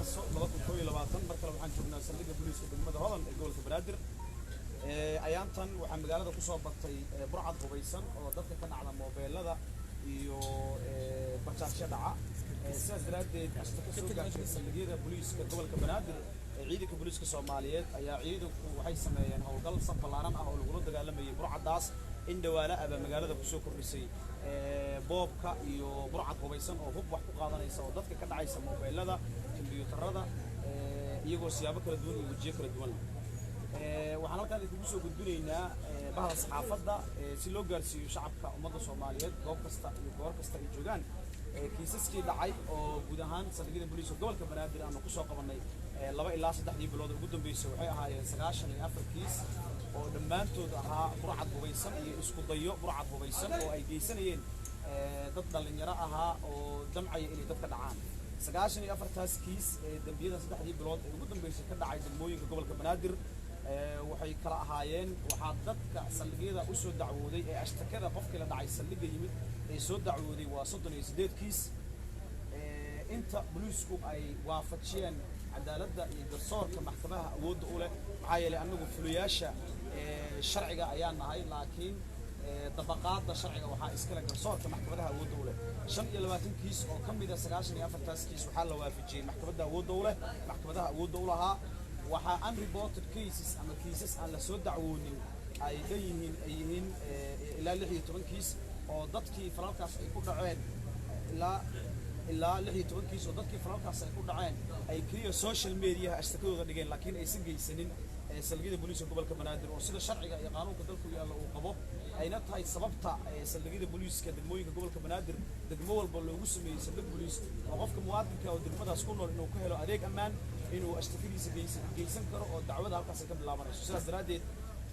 Maarso 2021. Mar kale waxaan joognaa saldhigga booliiska degmada Hodan ee gobolka Banaadir. Ayaantan waxaa magaalada kusoo batay burcad hubaysan oo dadka ka dhacda moobeelada iyo bajaajyo dhaca. Sidaas daraaddeed, ashta ka soo gaartay saldhigyada booliiska gobolka Banaadir ee ciidanka booliiska Soomaaliyeed ayaa ciidanku waxay sameeyeen howlgal saf ballaaran ah oo lagula dagaalamayay burcaddaas in dhawaala aba magaalada kusoo kordhisay boobka iyo burcad hubaysan oo hub wax ku qaadanaysa oo dadka ka dhacaysa moobeelada, kombiyuutarada, iyagoo siyaabo kala duwan iyo wejiyo kala duwan leh. Waxaan halkaan idinkugu soo gudbinaynaa bahda saxaafadda si loo gaarsiiyo shacabka ummadda Soomaaliyeed goob kasta iyo goor kasta ay joogaan kiisaskii dhacay oo guud ahaan saldhigyada booliiska gobolka Banaadir aanu kusoo qabanay 2 ilaa 3dii bilood ugu dambeysay. Waxay ahaayeen 94 kiis oo dhammaantood ahaa burcad hubaysan iyo isku dayo burcad hubaysan oo ay geysanayeen dad dhallinyaro ahaa oo damcaya inay dadka dhacaan. 94-taas kiis ee dembiyada 3dii bilood ee ugu dambeysay ka dhacay degmooyinka gobolka Banaadir waxay kala ahaayeen: waxaa dadka saldhigyada usoo dacwooday ee ashtakada qofkii la dhacay saldhigga yimid ee soo dacwooday waa 38 kiis. Inta boliisku ay waafajiyeen cadaaladda iyo garsoorka maxkamadaha awoodda u leh, maxaa yeelay annagu fuliyaasha sharciga ayaa nahay, laakiin dabaqaadda sharciga waxaa iskale garsoorka maxkamadaha awoodda u leh, 25 kiis oo ka mid a 94-taas kiis waxaa la waafajiyey maxkamadda awoodda u leh, maxkamadaha awoodda u lahaa. Waxaa unreported cases ama kiisas aan la soo dacwoonin ay dhan yihiin, ay yihiin ilaa 16 kiis oo dadkii falalkaas ay ku dhaceen, ilaa 16 kiis oo dadkii falalkaas ay ku dhaceen ay keliya social mediaha ashtakadooda dhigeen, laakiin aysan geysanin saldhigyada booliiska gobolka Banaadir, oo sida sharciga iyo qaanuunka dalku yaalla uu qabo ayna tahay sababta saldhigyada booliiska degmooyinka gobolka Banaadir degmo walba loogu sameeyey saldhig booliis oo qofka muwaadinka oo degmadaas ku nool inuu ka helo adeeg ammaan, inuu ashtakadiisa geysan karo oo dacwada halkaas ay ka bilaabanayso. Sidaas daraaddeed,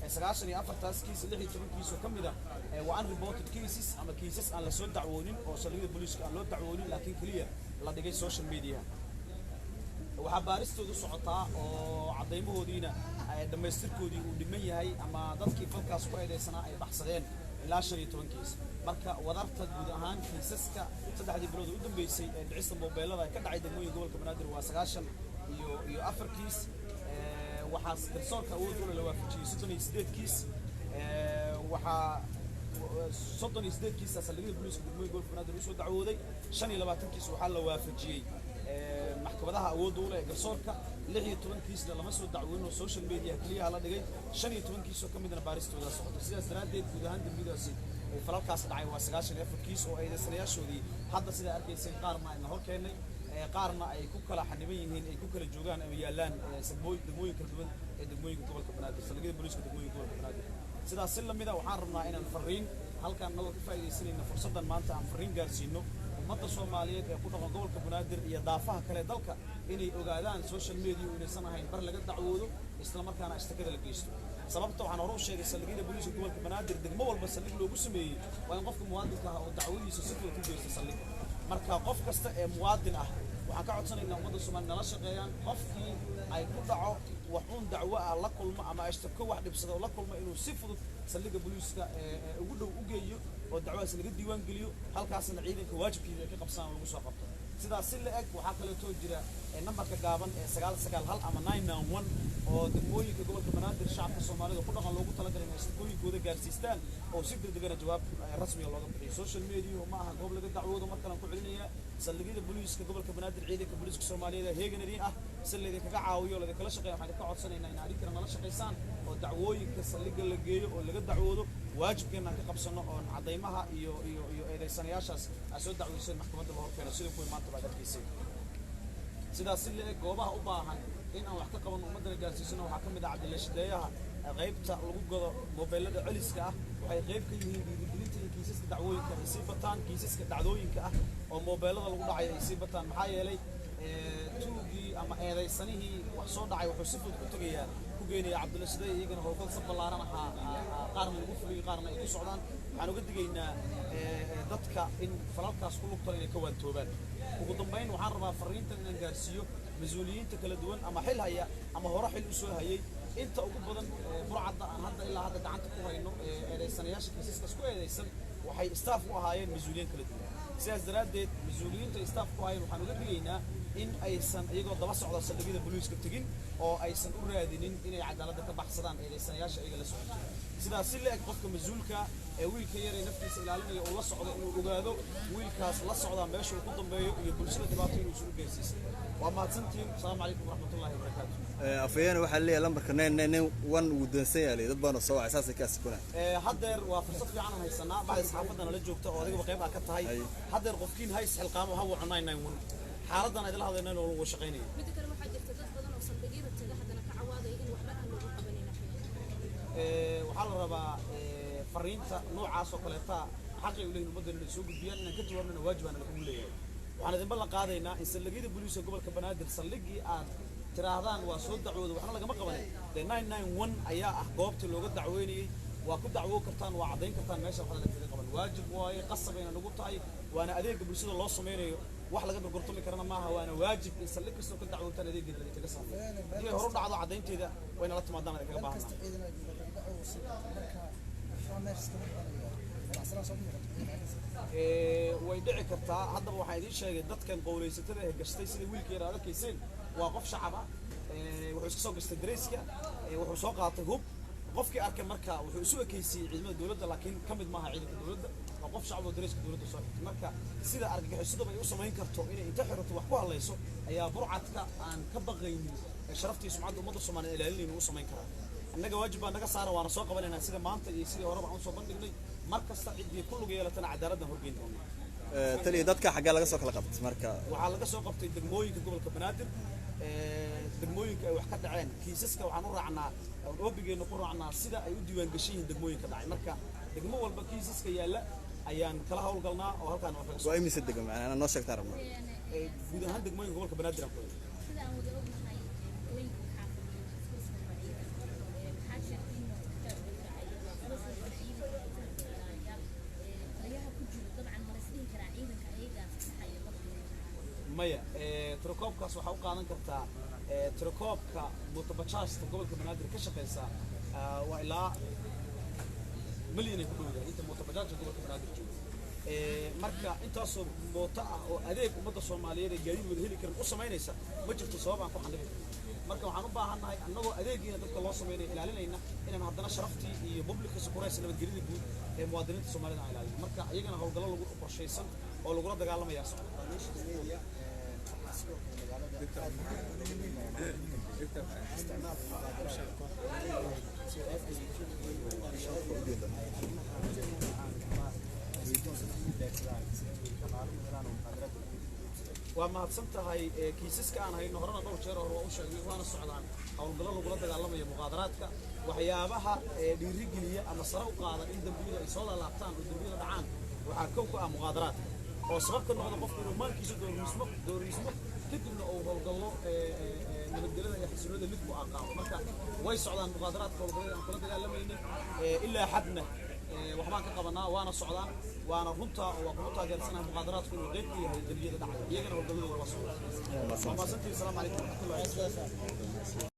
94-taas kiis, 16 kiis oo ka mid ah waa unreported cases ama kiisas aan la soo dacwoonin oo saldhigyada booliiska aan loo dacwoonin, laakiin keliya la dhigay social media. Waxaa baaristoodu socotaa oo caddaymahoodiina dhammaystirkoodii uu dhiman yahay ama dadkii falkaas ku eedaysanaa ay baxsadeen ilaa 15 kiis. Marka wadarta guud ahaan kiisaska 3dii bilood u dambeysay ee dhicista moobeelada ka dhacay degmooyinka gobolka Banaadir waa 94 kiis. Waxaa garsoorka awood ule la waafajiyey 38 kiis. Waxaa 38 kiisaa saldhigyada booliiska degmooyinka gobolka Banaadir usoo dacwooday. 25 kiis waxaa la waafajiyey maxkamadaha awoodda u leh garsoorka. 16 kiisna lama soo dacwoonin oo social media keliyaha la dhigay. 15 kiis oo ka midna baaristooda socota. Sidaas daraaddeed, guud ahaan dembiyadaasi falalkaas dhacay waa 94 kiis oo eedaysanayaashoodii hadda sidaa arkayseen qaarna ayna hor keennay, qaarna ay ku kala xaniban yihiin, ay ku kala joogaan ama yaallaan degmooyin kala duwan ee degmooyinka gobolka Banaadir, saldhigyada booliiska degmooyinka gobolka Banaadir. Sidaas si lamida, waxaan rabnaa inaan fariin halkaan nagoo ka faa'iidaysanayna fursaddan maanta aan fariin gaarsiino ummadda Soomaaliyeed ee ku dhaqan gobolka Banaadir iyo daafaha kale dalka inay ogaadaan social media inaysan ahayn bar laga dacwoodo isla markaana ashtakada la geysto. Sababta waxaan hore u sheegay saldhigyada booliiska gobolka Banaadir degmo walba saldhig loogu sameeyey waa in qofka muwaadinka ah oo dacwadiisa si fudud ku geysto saldhigga. Marka qof kasta ee muwaadin ah waxaan ka codsanaynaa ummadda Soomaaliya nala shaqeeyaan, qofkii ay ku dhaco wax uun dacwo ah la kulmo ama ashtako wax dhibsada oo la kulmo, inuu si fudud saldhigga booliiska ee ugu dhow u geeyo oo dacwadaas laga diiwaan geliyo, halkaasna ciidanka waajibkiisa ay ka qabsadaan oo lagu soo qabto. Sidaas si la eg, waxaa kaleetoo jira nambarka gaaban ee 991 ama 991 oo degmooyinka gobolka Banaadir shacabka Soomaalida ku dhaqan loogu talagalay inay ashtakooyinkooda gaarsiistaan oo si degdegana jawaab rasmiga looga bixiyo. Social media ma aha goob laga dacwoodo. Mar kalean ku celinaya, saldhigyada booliiska gobolka Banaadir ciidanka booliiska Soomaaliyeed ee heegan idin ah si laydinkaga caawiyo, laydinkala shaqeeya. Waxaan idinka codsanaynaa in adinkana nala shaqaysaan oo dacwooyinka saldhigga la geeyo oo laga dacwoodo, waajibkeena aan ka qabsano oon caddaymaha iyo eedaysanayaashaas aad soo dacweyseen maxkamadda la horkeeno, sida kuwii maanta baad arkaysay. Sidaas si la-eg, goobaha u baahan in aan wax ka qabanno, ummaddana gaarsiisano, waxaa ka mid ah Cabdilla Shideeyaha qaybta lagu gado moobeelada celiska ah. Waxay qayb ka yihiin dhiirigelinta in kiisaska dacwooyinka ay sii bataan, kiisaska dhacdooyinka ah oo moobeelada lagu dhacayo ay sii bataan, maxaa yeelay tuugii ama eedaysanihii wax soo dhacay wuxuu si fudud ku tegayaa, ku geynaya Cabdulla Shideeya. Iyagana howlgal saf ballaaran ahaa, qaarna lagu fuliyo, qaarna ay ku socdaan. Waxaan uga digaynaa dadka in falalkaas ku lugtalo inay ka waantoobaan. Ugu dambayn, waxaan rabaa fariintan inaan gaarsiiyo mas-uuliyiinta kala duwan ama xil haya ama hore xil u soo hayay. Inta ugu badan burcadda aan hadda ilaa hadda gacanta ku hayno, eedaysanayaasha kiisaskaas ku eedaysan, waxay staff u ahaayeen mas-uuliyiin kala duwan. Sidaas daraaddeed, mas-uuliyiinta staff ku hayan waxaan uga digaynaa in aysan iyagoo daba socda saldhigyada booliiska tegin oo aysan u raadinin inay cadaaladda ka baxsadaan eedaysanayaasha iyaga la socon jira. Sidaas si la eg, qofka mas-uulka ee wiilka yar ee naftiisa ilaalinaya uu la socdo, inuu ogaado wiilkaas la socdaa meesha uu ku dambeeyo iyo bulshada dhibaato inuusan u gaarsiisan. Waa mahadsantihiin. Asalaamu calaykum waraxmatullahi wabarakaatu. Afhayeene, waxaa leeyahay lambarka 9991 wuu dansan yahay, dad baana soo wacay, saasay ka asikunaa. Haddeer waa fursad fiican aan haysanaa, baxda saxaafadda nala joogta oo adigaba qayb aa ka tahay. Haddeer qofkiin hays xilqaamo ha waco 991. Xaaladdan idila hadlayna oo lagu shaqaynaya. Midda kale, waxaa jirta dad badan oo saldhigyada taga, haddana ka cawaadaya in waxba aan loogu qabanin. Waxaa la rabaa fariinta noocaas oo kaleeta xaqay u leeyihin ummaddan inay soo gudbiyaan, inaan ka jawaabnana waajibaana lakugu leeyahay. Waxaan idin ballan qaadaynaa in saldhigyada booliiska gobolka Banaadir, saldhiggii aad tiraahdaan waa soo dacwooda, waxna lagama qabanin, dee 991 ayaa ah goobtii looga dacweynayey. Waa ku dacwoo kartaan, waa caddayn kartaan meesha waxna lagaga qaban. Waajib waaye, qasabayna nagu tahay, waana adeega bulshada loo samaynayo, wax laga gorgortami karana maaha. Waana waajib in saldhig kastoo ka dacwootaan adeegeena ladinkaga sameeyo. Haddii ay horu dhacdo, caddaynteeda wayna la timaadaan, idinkaga meel baahanaa. Kasta ciidan ay joogaan marka waxaa meesha iska muuqanaya ganacsanaan soo muuqato ciidan. Way dhici kartaa. Haddaba waxaan idiin sheegay, dadkan qowlaysatada ee gashtay sida wiilka yar aad arkayseen waa qof shacab ah. Wuxuu iska soo gashtay dareyska, wuxuu soo qaatay hub. Qofkii arkay marka wuxuu isu ekaysiiyey ciidamada dowladda, laakiin ka mid maaha ciidanka dowladda. Waa qof shacab oo dareyska dowladda soo xirtay. Marka sida argagixisadaba ay u samayn karto inay inta xirato wax ku hadlayso, ayaa burcadka aan ka baqaynin ee sharaftii sumcadda ummadda Soomaaliya ilaalinaynu u samayn karaa. Annaga waajib baa naga saara, waana soo qabanaynaa sida maanta iyo sidii horeba aan usoo bandhignay. Mar kasta ciddii ku lug yeelatana cadaaladdan horgeyn doonaa. Taliya, dadka xaggee laga soo kala qabtay marka? Waxaa laga soo qabtay degmooyinka gobolka Banaadir, degmooyinka ay wax ka dhaceen. Kiisaska waxaan u raacnaa oon oobigeenna ku raacnaa sida ay u diiwaan gashan yihiin degmooyinka dhacay. Marka degmo walba kiisaska yaalla ayaan kala hawlgalnaa oo halkaan wax kaga soo Waa imise dega macnaa noo sheegtaan rabnaa? Guud ahaan degmooyinka gobolka Banaadir aan ku helay. Sida aan wada ognahay, wadooyinka waxaa fadhiya isgoyska ciidan. Maxaa sheegtay in ciidanka taliyaha ku jiro? Dabcan ma la isdhihi karaa ciidanka ayagaa fasaxaya dadka? Maya, tirakoobkaas waxaa u qaadan kartaa tirakoobka mootobajaajta gobolka Banaadir ka shaqeysa. Waa ilaa milyan ay ku dhowdahay inta mootobajaajka gobolka Banaadir jooga. Marka intaasoo mooto ah oo adeeg ummadda Soomaaliyeed ay gaadiid wada heli karin u samaynaysa, ma jirto sabab aan ku xandhibi karno. Marka waxaan u baahannahay, annagoo adeegiina dadka loo samaynayo ilaalinayna, inaan haddana sharaftii iyo public security, nabadgelyada guud ee muwaadiniinta Soomaalida aan ilaalino. Marka iyagana howlgallo lagu qorshaysan oo lagula dagaalamayaa socda. Waxaa sidoo kale magaalada aad looga leeyahay isticmaalka muqaadaraadka, sida arrimaha ama si toosan u beegsadaan si ay dhaqaalo u helaan oo muqaadaraadka ugu iibsadaan. Waa mahadsan tahay. Kiisaska aan hayno horena dhowr jeer hore waa u sheegnay, waana socdaan howlgallo lagula dagaalamayo muqaadaraadka. Waxyaabaha dhiirigeliya ama sare u qaada in dembiyadu ay soo laalaabtaan oo dembiyada dhacaan waxaa kow ka ah muqaadaraadka, oo sabab ka noqda qofku inuu maalkiisa doorismo, kadibna uu howlgallo nabadgelyada iyo xasiloonida mid ku aqaado. Marka way socdaan muqaadaraadka, howlgallada aan kula dagaalamaynay ilaa xadna waxbaan ka qabanaa, waana socdaan. Waana runta oo waa kuma taageersanahay muqaadaraadku inuu qayb ka yahay dembiyada dhacaya, iyagana howlgalladooda waa socdaan. Waa mahadsantihiin. Asalaamu calaykum waraxmatullahi.